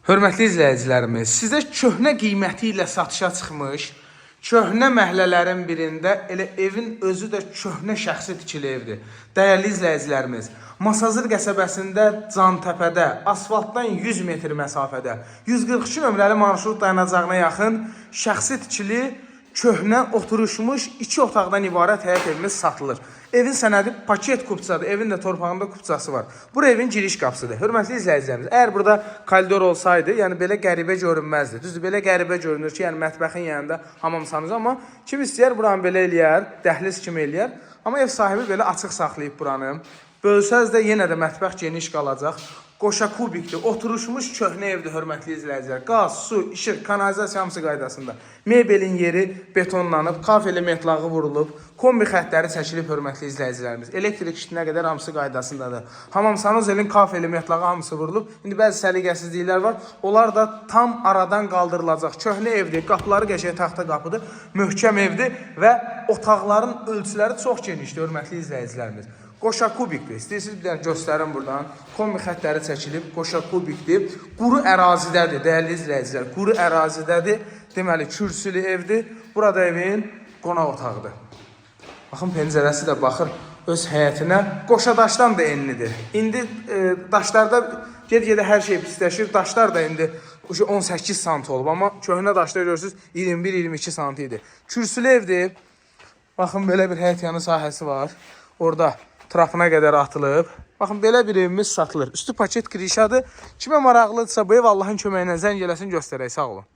Hörmətli izləyicilərimiz, sizə köhnə qiyməti ilə satışa çıxmış, köhnə məhəllələrin birində elə evin özü də köhnə şəxsi tikili evdir. Dəyərli izləyicilərimiz, Masazır qəsəbəsində Cantəpədə, asfaltdan 100 metr məsafədə, 142 nömrəli marşrut dayanacağına yaxın şəxsi tikili köhnə oturuşmuş iki otaqdan ibarət həyət evimiz satılır. Evin sənədi paket kupçadır. Evin də torpağında kupçası var. Bura evin giriş qapısıdır. Hörmətli izləyicilərimiz, əgər burada koridor olsaydı, yəni belə qəribə görünməzdi. Düzdür, belə qəribə görünür ki, yəni mətbəxin yanında hamam sanuzu, amma kim istəyər buranı belə eləyər, dəhliz kimi eləyər. Amma ev sahibi belə açıq saxlayıb buranı. Bölsəz də yenə də mətbəx geniş qalacaq. Qoşa kubikdir, oturuşmuş köhnə evdir, hörmətli izləyicilər. Qaz, su, işıq, kanalizasiya hamısı qaydasında. Mebelin yeri betonlanıb, kafeli metlağı vurulub, kombi xəttləri çəkilib, hörmətli izləyicilərimiz. Elektrik işinə qədər hamısı qaydasındadır. Hamam sanuzelin kafeli metlağı hamısı vurulub. İndi bəzi səliqəsizliklər var. Onlar da tam aradan qaldırılacaq. Köhnə evdir, qapıları qəşəng taxta qapıdır, möhkəm evdir və otaqların ölçüləri çox genişdir, hörmətli izləyicilərimiz. Qoşa kubikdir. İstəyirsiniz, bir dənə göstərim buradan. Kombi xəttləri çəkilib, qoşa kubikdir. Quru ərazidədir, dəyərli izləyicilər. Quru ərazidədir. Deməli, kürsülü evdir. Burada evin qonaq otağıdır. Baxın, pəncərəsi də baxır öz həyətinə. Qoşa daşdan da enlidir. İndi daşlarda get-gedə hər şey pisləşir. Daşlar da indi 18 sant olub, amma köhnə daşlar görürsüz 21-22 sant idi. Kürsülü evdir. Baxın, belə bir həyət yanı sahəsi var. Orada trapına qədər atılıb. Baxın, belə bir evimiz satılır. Üstü paket krişadır. Kimə maraqlıdırsa bu ev, Allahın köməyi ilə zəng eləsin, göstərək. Sağ olun.